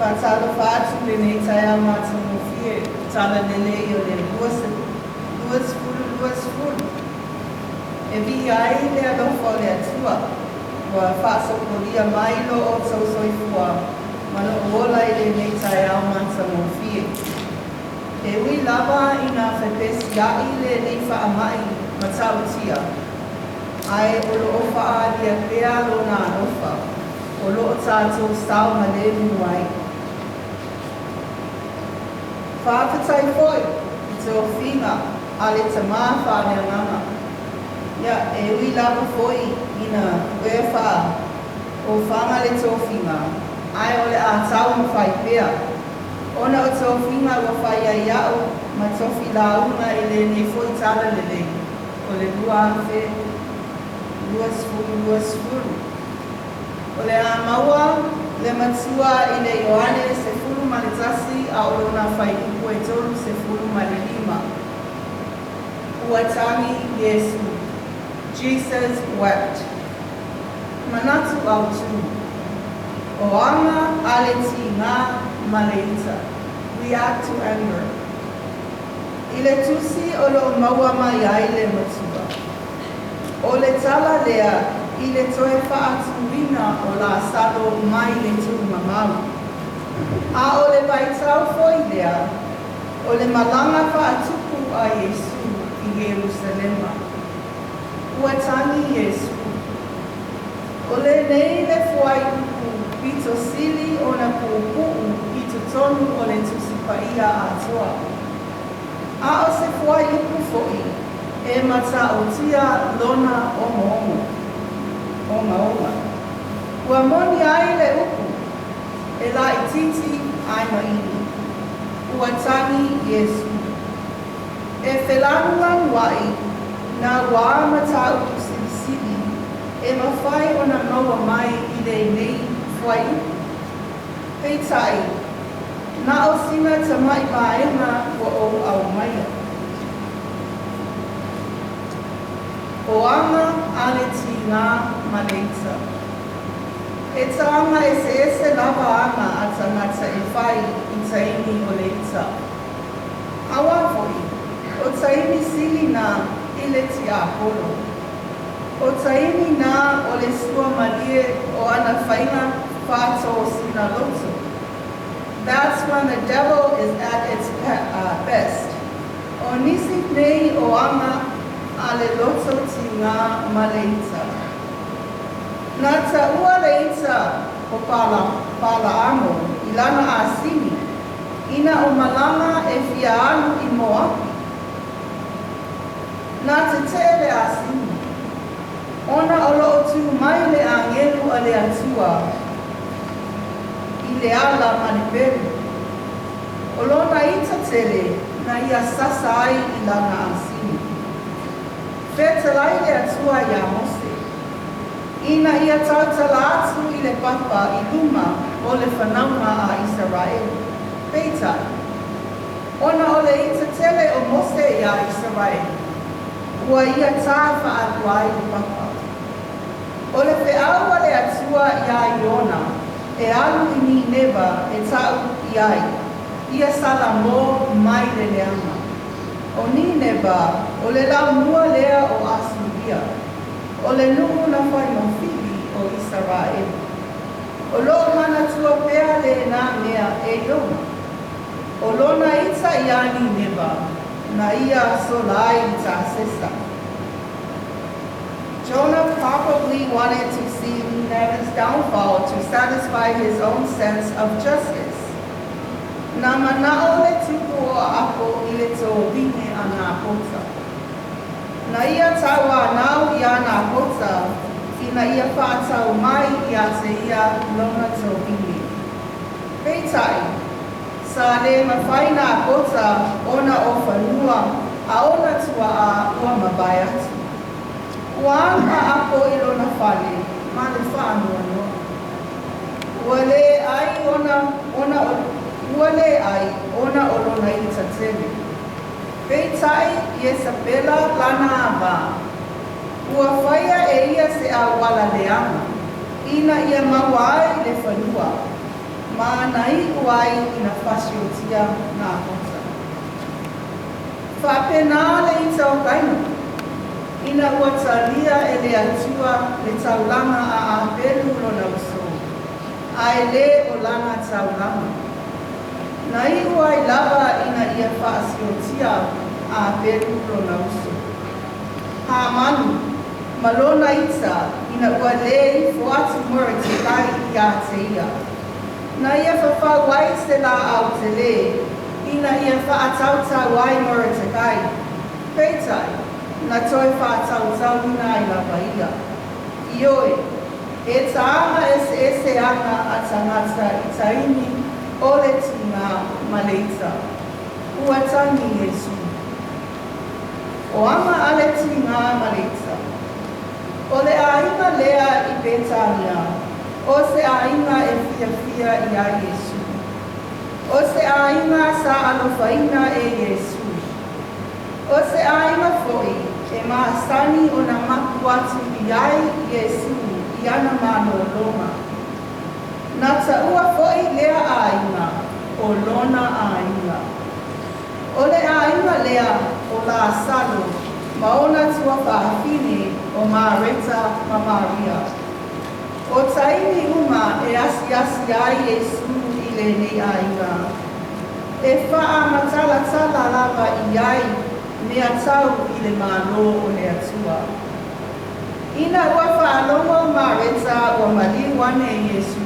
Faatalofa atu i lenei taeao matagofie talalelei o le 2020. E viia ai le alofa o le Atua ua faasopolia mai lo outou soifua ma lou ola i lenei taeao matagofie. E ui lava ina fepesia'i lenei faama'i matautia, ae o loo faaalia pea lona alofa o loo tatou saogalemu ai. Faafetai foi i tofiga a le Tamā faaleagaga. Ia, e ui lava foi ina puea faaaofaga le tofiga, ae o le a taumafai pea ona o tofiga ua fai ai a'u ma tofi lauga i lenei foi talalelei o le 2020. O le a maua le matua i le Ioane 11 a o lona fuaiupu e 35. Ua tagi Iesu. Jesus wept. Manatu Autū. O aga a le tigā ma le ita. React to anger. I le tusi o loo maua mai ai le matua. O le tala lea i le toe faatūina o Lasalo mai le tuumamau. A o le vaitau foi lea o le malaga faatupu a Iesu i Ierusalema. Ua tagi Iesu. O lenei le fuaiupu pito sili ona puupuu i totonu o le Tusi Paia atoa. A o se fuaiupu foi e matautia lona omoomo ogaoga. Ua moni ai le upu, e laitiiti ae maini. Ua tagi Iesu. E felanulanuai nā uā mataupu silisili e mafai ona maua mai i lenei fuaiupu. Peitai, na o sina tamai vaega ua ou aumaia. O aga a le tigā ma le ita. E taga eseese lava aga a tagata e fai i taimi o le ita. Auā foi, o taimi sili na i le tiapolo. O taimi na o le suamalie o ana faiga faatosina loto. That's when the devil is at its best. O nisi nei o aga a le loto tigā ma le ita. Na taua le ita o Palaamo i lana asini ina o malaga e fia alu i Moapi. Na tetee le asini, ona o loo tu mai le agelu a le Atua i le ala ma le pelu. O lona ita tele na ia sasa ai i lana asini. Fetalai le Atua iā Mose, ina ia tautala atu i le papa i luma o le fanauga a Isaraelu. Peitai, ona o le ita tele o Mose iā Isaraelu, ua ia tā faalua ai le papa. O le feau a le Atua iā Iona e alu i Nineva e tau i ai, ia salamo mai le leaga. O Nineva, o le laumua lea o Asuria. O le nuu na fai ma fili o Isaraelu. O loo manatua pea lenā mea e Iona. O lona ita iā Nineva na ia sola ai i Tasesa. Jonah probably wanted to see Nineveh's downfall to satisfy his own sense of justice. Na mana'o le tupu o Ahapo i le tovine a Napota. Na ia tauanau iā Napota ina ia faatau mai iā te ia lona tovine. Peitai, sa le mafai Napota ona o fanua a ona tuaa ua mavae atu. Ua alu a Ahapo i lona fale ma le faanoanoa. Ua le ai ona ona o ua le ai ona o lona ita tele. Peitai, Iesapela lana ava, ua faia e ia se auala leaga ina ia maua ai le fanua ma Ma na iʻu ai ina fasiotia Napota. Faapena le ita o Kaina, ina ua talia e le Atua le taulaga a Apelu lona uso, ae le o lana taulaga. Na iʻu ai lava ina ia faasiotia Apelu lona uso. Hamani ma lona ita ina ua lē ifo atu Moretekai iā te ia. Na ia fafau ai se laau telē ina ia faatautau ai Moretekai, peitai, na toe faatautauina ai lava ia. Ioe, e taaga eseese aga a tagata i taimi o le tigā ma le ita. Ua tagi Iesu. O aga a le tigā ma le ita. O le aiga lea i Petania, o se aiga e fiafia iā Iesu. O se aiga sa alofaina e Iesu. O se aiga foi e masani ona mapu atu i ai Iesu i ana malōlōga. Na taua foi lea aiga o lona aiga. O le aiga lea o Lasalo ma ona tuafafine o Mareta ma Maria. O taimi uma e asiasi ai Iesu i lenei aiga, e faamatalatala lava i ai mea tau i le Malo o le Atua. Ina ua faalogo Mareta ua maliu ane Iesu,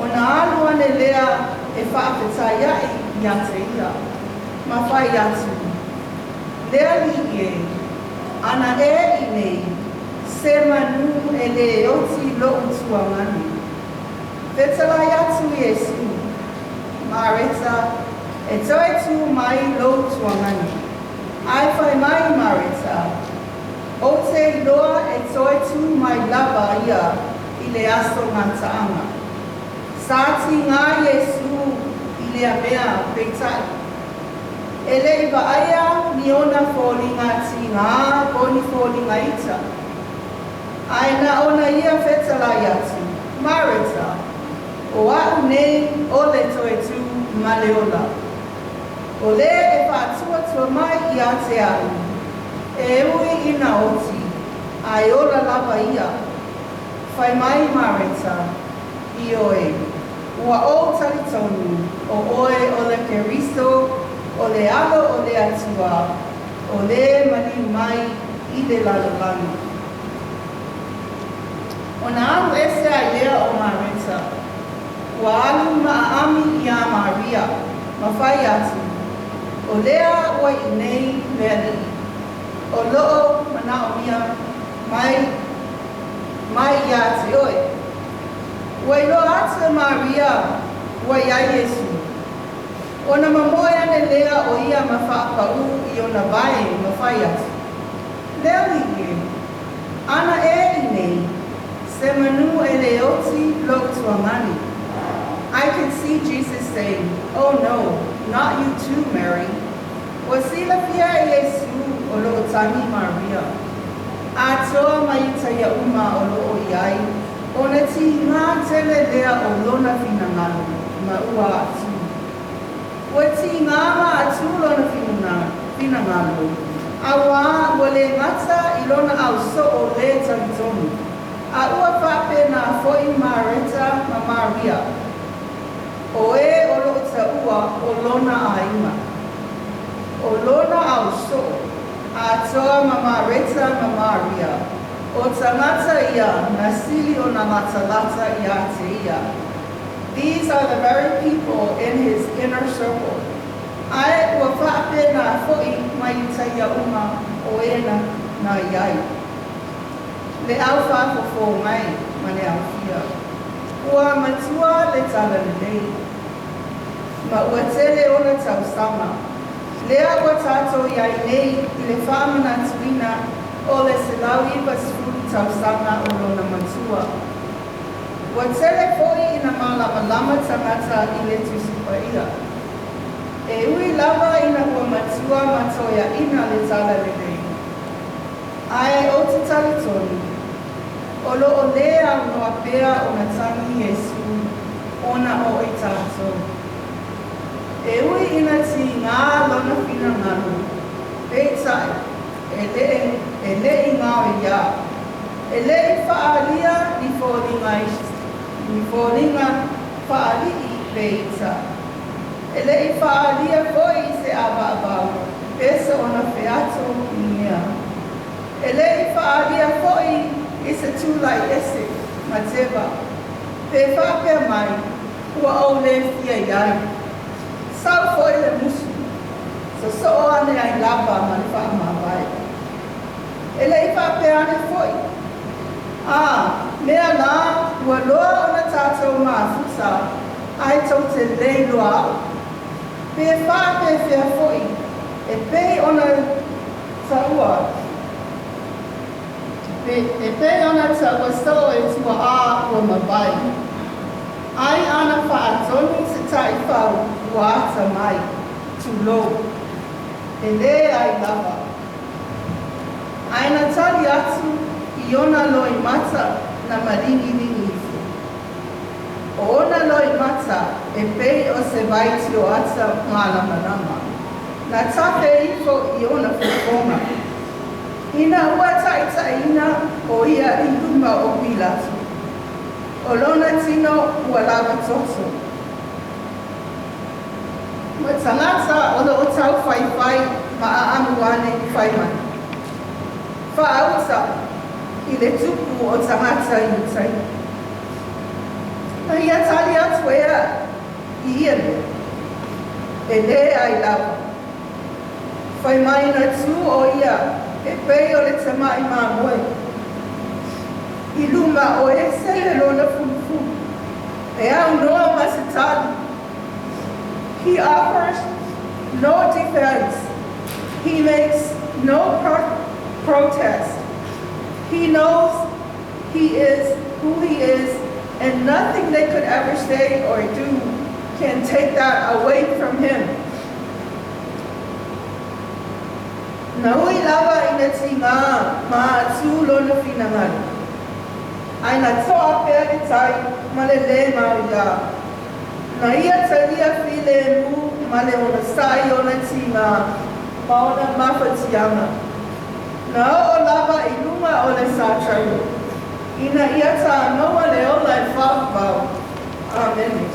ona alu ane lea e faafetaiaʻi iā te ia, ma fai atu, Le Alii e, ana e inei, se manu e lē oti loʻu tuagane. Fetalai atu Iesu, Mareta, e toe tū mai lou tuagane. Ae fai mai Mareta, Ou te iloa e toe tū mai lava ia i le aso gataaga. Sa tigā Iesu i lea mea, peitai, e le i vaaia ni ona foliga tigā po o ni foliga ita. Ae na ona ia fetalai atu, Mareta, o aʻu nei o le toe tū ma le ola. O lē e faatuatua mai iā te aʻu, e ui ina oti, ae ola lava ia. Fai mai Mareta, Ioe, ua ou talitonu, o oe o le Keriso, o le Alo o le Atua, o lē maliu mai i le lalolagi. Ona alu ese ai lea o Mareta, ua alu ma aami iā Maria, ma fai atu, O lea ua i inei le Alii, o loo manaomia mai mai iā te oe. Ua iloa atu e Maria ua i ai Iesu. Ona mamoe ane lea o ia ma faapaū i ona vae ma fai atu, Le Alii e, ana e inei, se manu e lē oti lou tuagane. I can see Jesus saying, Oh no, not you too, Mary. Ua silafia e Iesu o loo tagi Maria. Atoa ma uta ia uma o loo i ai, ona tigā tele lea o lona finagalo ma ua atū. Ua tigā ma atū lona finagalo, auā ua lē gata i lona ausoo lē talitonu, a ua faapena foi Mareta ma Maria, o e o loo taua o lona aiga. O lona ausoo, atoa ma Mareta ma Maria, o tagata ia na sili ona latalata iā te ia. These are the very people in his inner circle. Ae ua faapena foi ma uta ia uma o e na na i ai. Le au faafofo mai ma le aofia. Ua matua le talalelei. Ma ua tele ona tausaga. Lea ua tatou i ai nei i le faamanatuina o le 190 tausaga o lona matua. Ua tele foi ina malamalama tagata i le Tusi Paia. E ui lava ina ua matua ma toeaina le talalelei. Ae ou te talitonu, o loo lē aunoa pea ona tagi Iesu ona o tigā lona finagalo, peitai, e le, e le i gaoiā. E le i faaalia ni foliga, ni foliga faalii pe ita. E le i faaalia foi se avaavau, pe so ona feato ninea. E le i faaalia foi i se tulai ese ma teva. Pe faapea mai, ua ou le fia i ai. Sau foi le musu, sosoo ane ai lava ma le faamavae. E le i faapea ane foi, a mea la ua loa ona tatou mafuta, ae tou te le iloa au. Pe faapefea foi, e pei ona taua, e pei ona taua soo e tuaa ua mavae. Ai ana faatonu se taifau ua atamai, tulou, e leai lava. Ae na tali atu i ona loimata na maligiligi ifo. O ona loimata e pei o se vaitioata malamalama. Na tafe ifo i ona fofoga. Ina ua taitaiina o ia i luma o Pilato. O lona tino ua lava toto. Ma tagata o lo o taufaifai ma aamu ane fai mai. Faauta i le tupu o tagata Iutaia. Na ia tali atu ea i ia mea. E leai lava. Fai mai na tu o ia e pei o le tamai mamoe. I luma o e sele lona fulufulu. E aunoa ma se tali. He offers no defense. He makes no protest. He knows he is who he is, and nothing they could ever say or do can take that away from him. Na ui lava ina tigā ma atu lona finagalo. Ae na toa pea le tai ma le le gaoiā. Na ia talia filemu ma le onosai ona tigā ma ona mafatiaga. Na oo lava i luga o le satauro. Ina ia tāmaua le ola e faavavau. Amene.